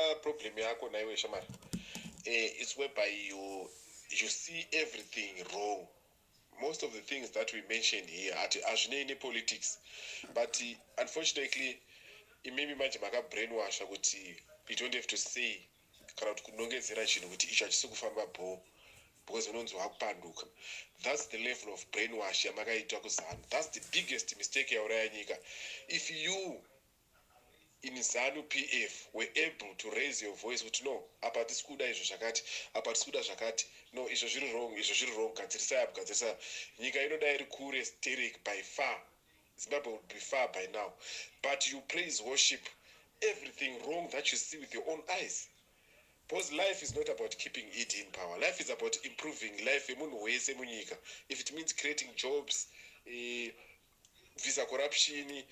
Unoziva problem yako naiwe, shamari? It's whereby you see everything wrong. Most of the things that we mentioned here ati hazvinei nepolitics, but unfortunately imimi manje makabrainwasha kuti you don't have to say kana kuti kunongedzera chinhu kuti icho hachisi kufamba bho, because unonzi wakupanduka. That's the level of brainwash yamakaitwa kuZANU. That's the biggest mistake yauraya nyika. If you in ZANU PF were able to raise your voice kuti, "No, apa hatisi kuda izvo zvakati, apa hatisi kuda zvakati, no, izvo zviri wrong, izvo zviri wrong, gadzirisai apo, gadzirisai," nyika inodai iri kure sterek. By far Zimbabwe would be far by now. But you praise worship everything wrong that you see with your own eyes, because life is not about keeping it in power. Life is about improving life yemunhu wese munyika. If it means creating jobs, visa corruption,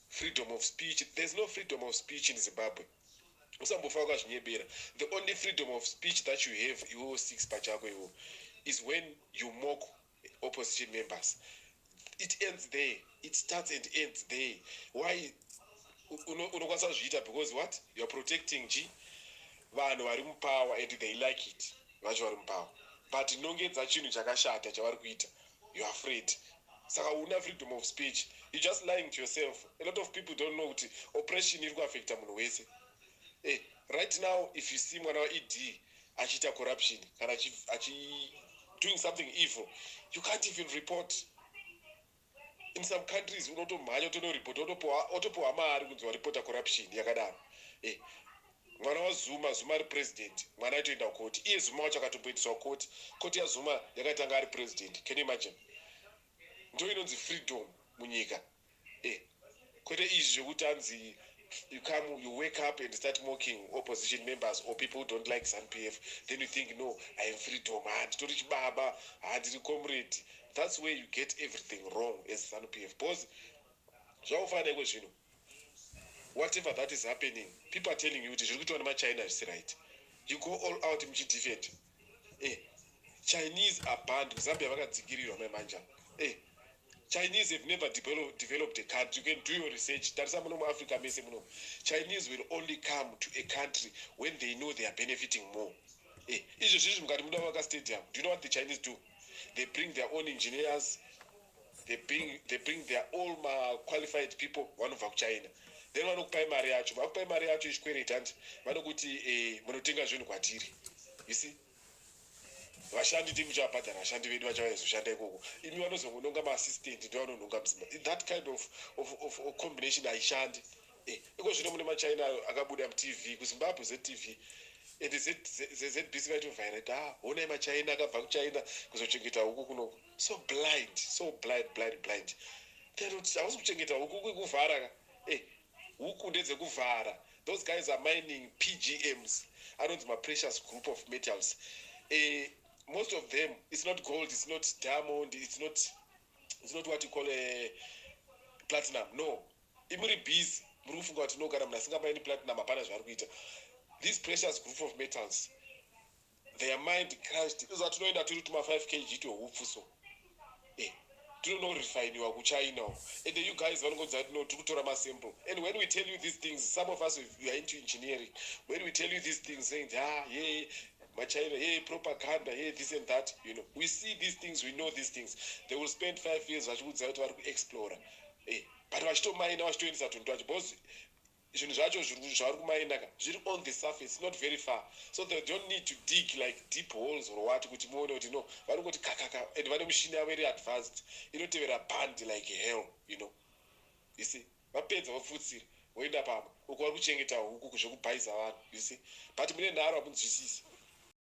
freedom of speech. There's no freedom of speech in Zimbabwe. Usambofa wakazvinyebera. The only freedom of speech that you have iwewo six pachako iwo is when you mock opposition members. It ends there. It starts and ends there. Why? Unokwanisa kuzviita because what you are protecting chi? Vanhu vari mupower, and they like it, vacho vari mupower. But nongedza chinhu chakashata chavari kuita, you are afraid. Saka una freedom of speech, you just lying to yourself. A lot of people don't know kuti oppression iri kuaffecta munhu wese. Right now, if you see mwana waED achiita corruption kana achi doing something evil, you can't even report. In some countries unotomhanya utonoripota, otopiwa mari kunzi waripota corruption yakadaro. Mwana waZuma, Zuma ari president, mwana aitoenda kukoti. Iye Zuma wacho akatomboitiswa koti. Koti yaZuma yakatanga ari president. Can you imagine? Ndo inonzi freedom munyika. Kwete izvi zvekuti anzi you come, you wake up and start mocking opposition members or people who don't like ZANU PF, then you think, "No, I am freedom, handitori chibaba, handiri comrade." That's where you get everything wrong as ZANU PF, because zvakufanira iko zvino, whatever that is happening, people are telling you kuti zviri kuitwa nemaChina zvisi right. You go all out muchidefend. Chinese are banned kuZambia, vakadzikirirwa maimanja. Chinese have never developed a country. You can do your research. Tarisa muno muAfrica mese muno, Chinese will only come to a country when they know they are benefiting more. Izvo zvizvi mukati muda vaka stadium, do you know what the Chinese do? They bring their own engineers, they bring their all qualified people vanobva kuChina. Then vanokupai mari yacho, vakupai mari yacho ichikwereti, handi vanokuti munotenga zvinhu kwatiri. You see, vashandi timuchavabhadhara, vashandi vedu vachavazoshanda ikoko, imi vanozongononga maassistant, ndo vanonhonga muzimba. That kind of combination haishandi. Iko zvino mune maChina akabuda muTV kuZimbabwe, ZTV and ZBC, vaitovhaira kuti, "Ah, honai maChina akabva kuChina kuzochengeta huku kunoko." So blind, so blind, blind, blind. Kuti hausi kuchengeta huku, kuvhara ka. Huku ndedzekuvhara. Those guys are mining PGMs, anonzi maprecious group of metals. Most of them, it's not gold, it's not diamond, it's not what you call a platinum. No, imuri busy muri kufunga kuti no, kana munhu asingamaini platinum hapana zvaari kuita. These precious group of metals, their mind crushed. Iza tinoenda tiri tuma 5 kg twehupfu, so tinonorefiniwa kuChina. And you guys vanongodza kuti, "No, tiri kutora masample." And when we tell you these things, some of us, we are into engineering, when we tell you these things saying, "Ah, yeah, maChina, hey, propaganda, hey, this and that." We see these things, we know these things. They will spend 5 years vachikuudza kuti vari kuexplora, but vachitomaina, vachitoendesa tunhu twacho, because zvinhu zvacho zvavari kumaina ka zviri on the surface, not very far, so they don't need to dig like deep holes or what kuti muone kuti no, vari kungoti kakaka. And vane mushini yavo iri advanced, inotevera band like hell. You see, vapedza vopfutsira, voenda pamwe uko vari kuchengeta huku zvekubhaisa vanhu. You see, but mune nharo, hamunzwisisi.